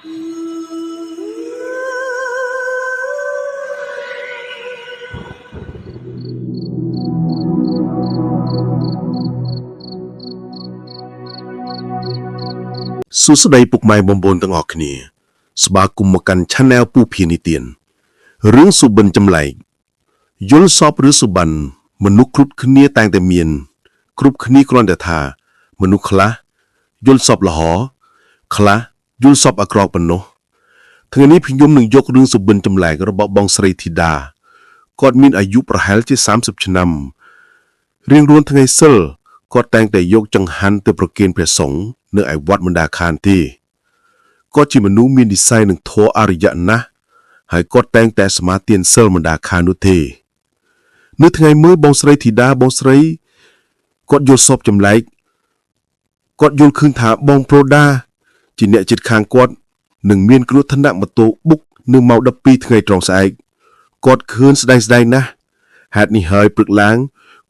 សួស្តីពុកម៉ែបងប្អូនទាំងអស់គ្នា ស្វាគមន៍មកកាន់ Channel ពូភានីទៀនរឿងសុបិនចម្លែកយល់សពឬសុបិនមនុស្សគ្រប់គ្នាតែងតែមាន គ្រប់គ្នាគ្រាន់តែថា មនុស្សខ្លះយល់សពល្អខ្លះយល់សពអាក្រក់ប៉ុណ្ណោះថ្ងៃនេះខ្ញុំនឹងយករឿងសុបិនចម្លែករបស់បងស្រីធីតាគាត់មានអាយុប្រហែលជា30ឆ្នាំរៀងរាល់ថ្ងៃសិលគាត់តែងតែយកចង្ហាន់ទៅប្រគេនព្រះសង្ឃនៅឯវត្តមណ្ដាខានទេ គាត់ជាមនុស្សមាននិស្ស័យនឹងធម៌អរិយៈណាស់ហើយគាត់តែងតែសមាទានសិលមណ្ដាខាននោះទេនៅថ្ងៃមួយបងស្រីធីតាបងស្រីគាត់យល់សពចម្លែកគាត់យល់ឃើញថាបងប្រូដាជាអ្នកជិតខាងគាត់នឹងមានគ្រោះថ្នាក់ម៉ូតូបុកនៅម៉ោង12ថ្ងៃត្រង់ស្អែកគាត់ឃើញស្ដែងស្ដែងណាស់ហេតុនេះហើយព្រឹកឡើង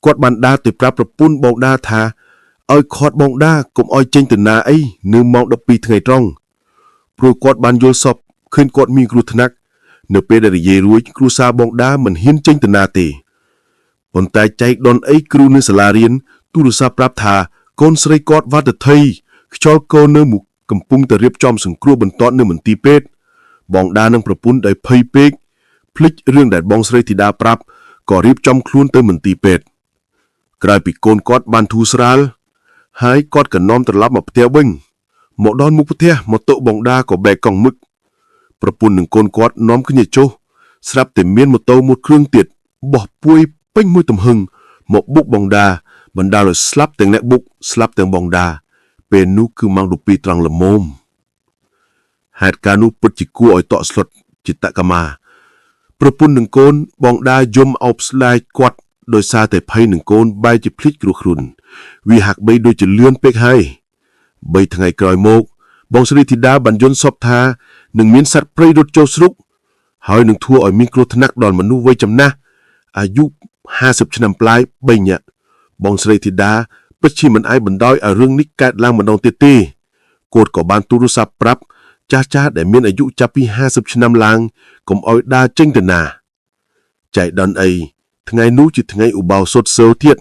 គាត់បានដើរទៅប្រាប់ប្រពន្ធបងដាថាឲ្យខាត់បងដាកុំឲ្យចេញទៅណាអីនៅម៉ោង12ថ្ងៃត្រង់ ព្រោះគាត់បានយល់សពឃើញគាត់មានគ្រោះថ្នាក់នៅពេលដែលនិយាយរួចគ្រួសារបងដាមិនហ៊ានចេញទៅណាទេប៉ុន្តែចែកដនអីគ្រូនៅសាលារៀនទូរស័ព្ទប្រាប់ថាកូនស្រីគាត់វត្តថៃខ្យល់កូននៅមុខកំពុងតែរៀបចំសង្គ្រោះបន្ទាន់នៅមន្ទីរពេទ្យបងដានិងប្រពន្ធដែលភ័យពេកភ្លេចរឿងដែលបងស្រីធីតាប្រាប់ក៏រៀបចំខ្លួនទៅមន្ទីរពេទ្យក្រោយពីកូនគាត់បានធូរស្រាលហើយគាត់ក៏នាំត្រឡប់មកផ្ទះវិញ មកដល់មុខផ្ទះម៉ូតូបងដាក៏បែកកង់មឹកប្រពន្ធនឹងកូនគាត់នាំគ្នាចុះស្រាប់តែមានម៉ូតូមួយគ្រឿងទៀតបោះពួយពេញមួយទំហឹងមកបុកបងដាបណ្ដាលឲ្យស្លាប់ទាំងអ្នកបុកស្លាប់ទាំងបងដាពេលនោះគឺម៉ោង12ត្រង់ល្មមហេតុការណ៍នោះពិតជាគួរឲ្យតក់ស្លុតចិត្តកម្មាប្រពន្ធនឹងកូនបងដាយំអោបស្លាយគាត់ដោយសារតែភ័យនឹងកូនបែរជាភ្លេចគ្រោះគ្រុនវាហាក់បីដូចជាលឿនពេកហើយ បីថ្ងៃក្រោយមកបងស្រីធីតាបានយល់សពថានឹងមានសត្វព្រៃរត់ចូលស្រុកហើយនឹងធ្វើឲ្យមានគ្រោះថ្នាក់ដល់មនុស្សវ័យចំណាស់អាយុ50ឆ្នាំប្លាយ3នាក់បងស្រីធីតាពិតជាមិនអាចបណ្ដោយឲ្យរឿងនេះកើតឡើងម្ដងទៀតទេគាត់ក៏បានទូរស័ព្ទប្រាប់ចាស់ចាស់ដែលមានអាយុចាប់ពី50ឆ្នាំឡើងកុំឲ្យដើរចេញទៅណាចៃដន្យអីថ្ងៃនោះជាថ្ងៃឧបោសថសិលទៀត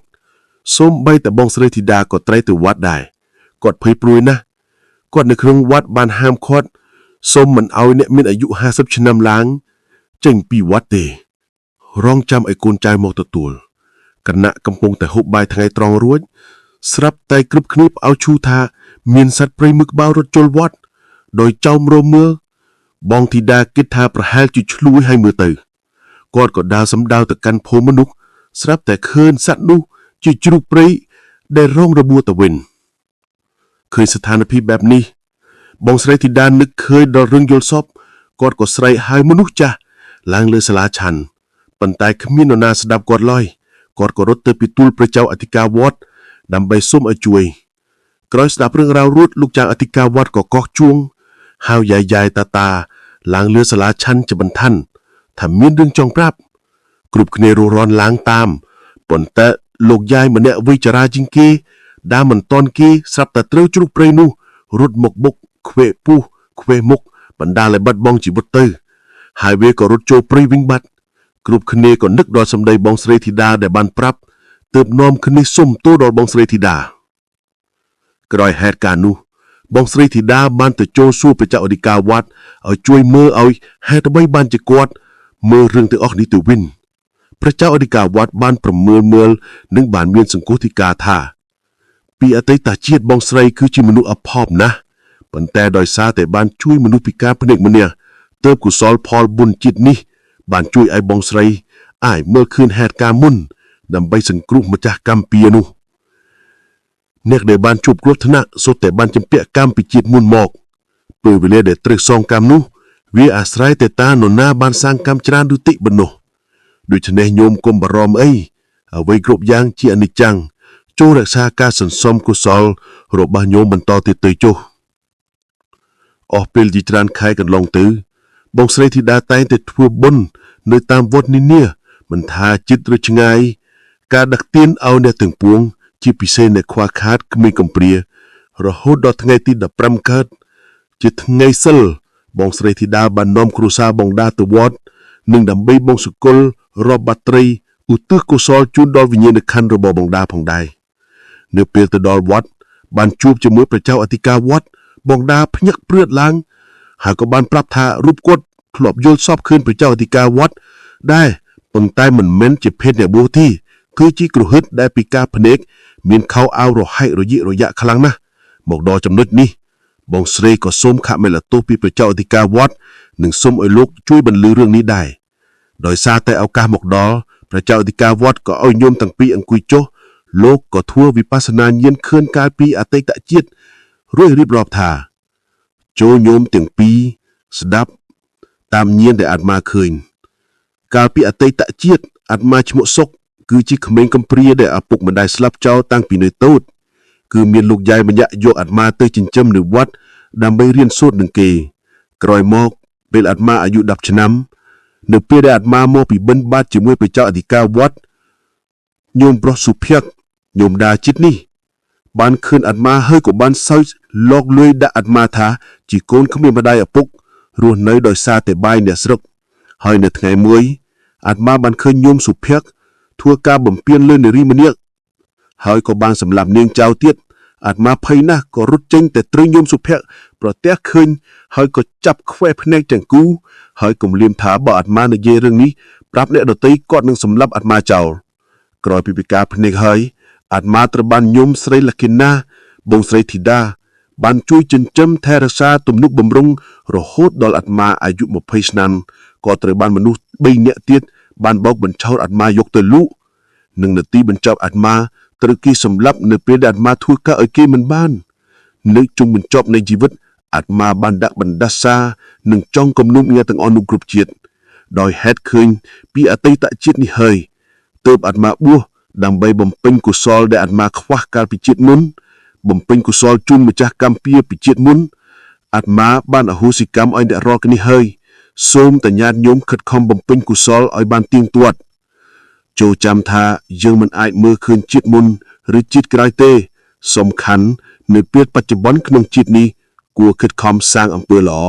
សូម្បីតែបងស្រីធីតាក៏ត្រូវទៅវត្តដែរ គាត់ភ័យព្រួយណាស់គាត់នៅក្នុងវត្តបានហាមឃាត់សូមមិនឲ្យអ្នកមានអាយុ50ឆ្នាំឡើងចេញពីវត្តទេ រងចាំឲ្យកូនចៅមកទទួលគណៈកំពុងតែហូបបាយថ្ងៃត្រង់រួចស្រាប់តែគ្រប់គ្នាផ្អើលឈូថា មានសត្វព្រៃមួយក្បាលរត់ចូលវត្តដោយចោមរមមើលបងធីតាគិតថាប្រហែលជាឆ្លួយហើយមើលទៅគាត់ក៏ដើរសំដៅទៅកាន់ភូមិមនុស្សស្រាប់តែឃើញសត្វនោះជាជ្រូកព្រៃដែលរងរបួសទៅវិញ ឃើញស្ថានភាពបែបនេះបងស្រីធីតានឹកឃើញដល់រឿងយល់សពគាត់ក៏ស្រែកហៅមនុស្សចាស់ឡើងលើសាលាឆាន់ប៉ុន្តែគ្មាននរណាស្ដាប់គាត់ឡើយគាត់ក៏រត់ទៅពីទូលព្រះចៅអធិការវត្តដើម្បីសុំឲ្យជួយក្រោយស្ដាប់រឿងរ៉ាវរួចលោកចៅអធិការវត្តក៏កោះជួងហៅយាយយាយតាតាឡើងលើសាលាឆាន់ជាបន្ទាន់ថាមានរឿងចង់ប្រាប់គ្រប់គ្នារស់រាន់ឡើងតាមប៉ុន្តែលោកយាយម្នាក់វិចារាជាងគេ ដើមមិនតន់គេស្រាប់តែត្រូវជ្រុះព្រៃនោះរត់មកបុកខ្វេពុះខ្វេមុខបណ្ដាលឲ្យបាត់បង់ជីវិតទៅ ហើយវាក៏រត់ចូលព្រៃវិញបាត់គ្រប់គ្នាក៏នឹកដល់សម្ដីបងស្រីធីតាដែលបានប្រាប់ទើបនាំគ្នាសុំទោសដល់បងស្រីធីតាក្រោយហេតុការណ៍នោះបងស្រីធីតាបានទៅចូលសួរព្រះចៅអធិការវត្តឲ្យជួយមើលឲ្យហេតុអ្វីបានជាគាត់មើលរឿងទាំងអស់នេះទៅវិញព្រះចៅអធិការវត្តបានប្រមើលមើលនិងបានមានសង្គោធិការថា ពីអតីតជាតិបងស្រីគឺជាមនុស្សអភ័ព្វណាស់ប៉ុន្តែដោយសារតែបានជួយមនុស្សពិការភ្នែកម្នាក់ទើបកុសលផលបុណ្យជាតិនេះ បានជួយឲ្យបងស្រីអាចមើលឃើញហេតុការណ៍មុនដើម្បីសង្គ្រោះម្ចាស់កម្មពៀនោះអ្នកដែលបានជួបគ្រោះថ្នាក់សុទ្ធតែបានជំពាក់កម្មពីជាតិមុនមកពេលវេលាដែលត្រូវសងកម្មនោះវាអាស្រ័យតែតានរណាបានសាងកម្មច្រើនឬតិចប៉ុណ្ណោះដូច្នេះញោមកុំបារម្ភអីអ្វីគ្រប់យ៉ាងជាអនិច្ចំ ចូលរក្សាការសន្សំកុសលរបស់ញោមបន្តទៀតទៅចុះអស់ពេលជាច្រើនខែកន្លងទៅបងស្រីធីតាតែងតែធ្វើបុណ្យនៅតាមវត្តនានាមិនថាជិតឬឆ្ងាយការដឹកទានឲ្យអ្នកទាំងពួង ជាពិសេសអ្នកខ្វះខាតក្មេងកំព្រា រហូតដល់ថ្ងៃទី15កើតជាថ្ងៃសិល បងស្រីធីតាបាននាំគ្រួសារបងដាទៅវត្តនិងដើម្បីបង្សុកុលរាប់បាត្រីឧទ្ទិសកុសលជូនដល់វិញ្ញាណក្ខន្ធរបស់បងដាផងដែរនៅពេលទៅដល់វត្តបានជួបជាមួយព្រះចៅអធិការវត្តបងដាភ្ញាក់ព្រឿតឡើងហើយក៏បានប្រាប់ថារូបគាត់ធ្លាប់យល់សពឃើញព្រះចៅអធិការវត្តដែរប៉ុន្តែមិនមែនជាភេទអ្នកបួសទេគឺជាគ្រហឹតដែលពិការភ្នែកមានខោអាវរហែករយិរយៈខ្លាំងណាស់មកដល់ចំណុចនេះ បងស្រីក៏សូមខមលទោសពីព្រះចៅអធិការវត្តនិងសូមឲ្យលោកជួយបន្លឺរឿងនេះដែរដោយសារតែឱកាសមកដល់ព្រះចៅអធិការវត្តក៏ឲ្យញោមទាំងពីរអង្គុយចុះលោកក៏ធ្វើវិបស្សនាញាណខឿនកាលពីអតីតជាតិរួចរៀបរាប់ថាចូលញោមទាំងពីរស្ដាប់តាមញាណដែលអាត្មាឃើញកាលពីអតីតជាតិអាត្មាឈ្មោះសុកគឺជាក្មេងកំព្រាដែលឪពុកម្ដាយស្លាប់ចោលតាំងពីនៅតូច គឺមានលោកយាយម្នាក់យកអាត្មាទៅចិញ្ចឹមនៅវត្តដើម្បីរៀនសូត្រនឹងគេ ក្រោយមកពេលអាត្មាអាយុ10ឆ្នាំ នៅពេលដែលអាត្មាមកពីបិណ្ឌបាតជាមួយព្រះចៅអធិការវត្តញោមប្រុសសុភ័ក្រញោមដាចិត្តនេះ បានឃើញអាត្មាហើយក៏បានសើចលោកលួយដាក់អាត្មាថាជាកូនគ្មានម្ដាយឪពុករស់នៅដោយសារតែបាយអ្នកស្រុកហើយនៅថ្ងៃមួយអាត្មាបានឃើញញោមសុភ័ក្រធ្វើការបំពេញលើនារីម្នាក់ ហើយក៏បានសម្លាប់នាងចៅទៀតអាត្មាភ័យណាស់ក៏រត់ចេញតែត្រូវញោមសុភ័ក្រប្រទះឃើញហើយក៏ចាប់ខ្វេះភ្នែកទាំងគូហើយគំរាមថាបើអាត្មានិយាយរឿងនេះប្រាប់អ្នកដទៃគាត់នឹងសម្លាប់អាត្មាចោលក្រោយពីពិការភ្នែកហើយអាត្មាត្រូវបានញោមស្រីលក្ខិណាបងស្រីធីតាបានជួយចិញ្ចឹមថែរក្សាទំនុកបំរុងរហូតដល់អាត្មាអាយុ20ឆ្នាំក៏ត្រូវបានមនុស្ស3នាក់ទៀតបានបោកបញ្ឆោតអាត្មាយកទៅលក់ និងនាទីបញ្ចប់អាត្មាត្រូវគេសម្លាប់នៅពេលដែលអាត្មាធ្វើការឲ្យគេមិនបាន នៅជុំបញ្ចប់នៃជីវិតអាត្មាបានដាក់បណ្ដាសានិងចង់គំនុំអ្នកទាំងអស់នោះគ្រប់ជាតិដោយហេតុឃើញពីអតីតជាតិនេះហើយទើបអាត្មាបួសដើម្បីបំពេញកុសលដែលអាត្មាខ្វះកាលពីជាតិមុនបំពេញកុសលជូនម្ចាស់កម្មពៀពីជាតិមុនអាត្មាបានអហោសិកម្មឲ្យអ្នករាល់គ្នាហើយសូមតញ្ញាតញោមខិតខំបំពេញកុសលឲ្យបានទៀងទាត់ ចូលចាំថាយើងមិនអាចមើលឃើញជាតិមុនឬជាតិក្រោយទេ សំខាន់នៅពេលបច្ចុប្បន្នក្នុងជាតិនេះគួរខិតខំសាងអំពើល្អ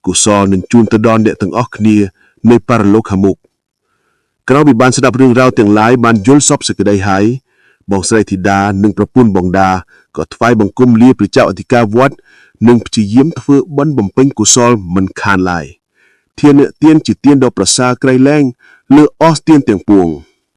កុសលនឹងជូនទៅដល់អ្នកទាំងអស់គ្នានៅបរលោកខាងមុខក្រោយពីបានស្ដាប់រឿងរ៉ាវទាំងឡាយបានយល់សពសេចក្តីហើយបងស្រីធីតានិងប្រពន្ធបងដាក៏ថ្វាយបង្គំលាព្រះចៅអធិការវត្តនិងព្យាយាមធ្វើបុណ្យបំពេញកុសលមិនខានឡើយធានទានជាទានដ៏ប្រសើរក្រៃលែងលើអស់ទានទាំងពួង។